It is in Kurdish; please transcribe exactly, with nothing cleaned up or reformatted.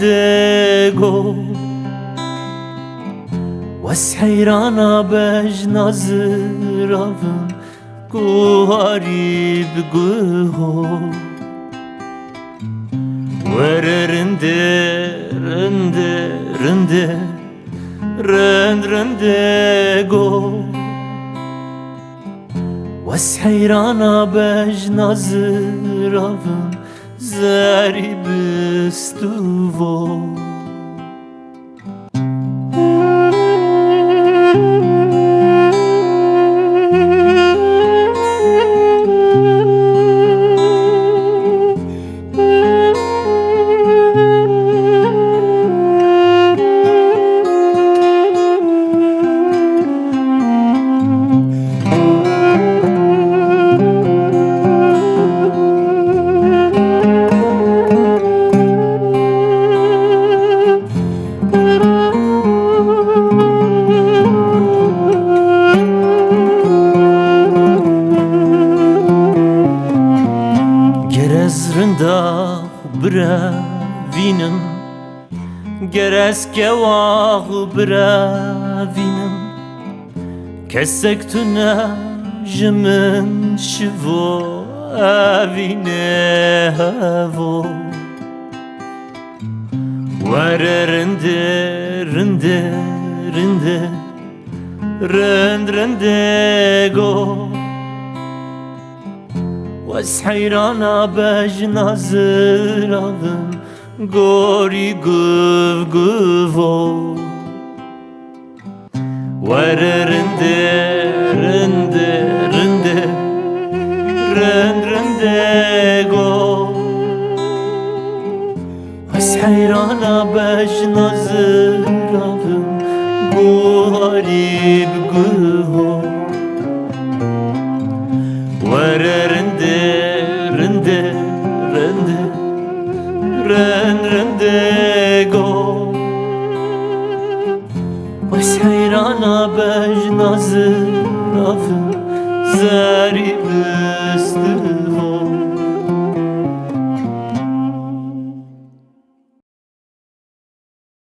Dego, wes heyrana bejna ziravim, guharî bi guho. Were rinde, rinde, rinde, rind, rinde go. Wes heyrana bejna ziravim, zerî bistuvo. Ger ez rinda xwe birevînim, ger ez kewa xwe birevînim, kesek tune ji min şivo evîne hevo. Were rinde, rinde, rinde, rind, rinde go. Wes heyrana bejna ziravim, gorî guv guvo. Were rinde, rinde, rinde, rind, rinde go. Ez heyrana bejna ziravim, guharî bi guho. Were rinde, rinde, rinde, rind, rinde go. Wes heyrana bejna ziravim, zerî bistivo.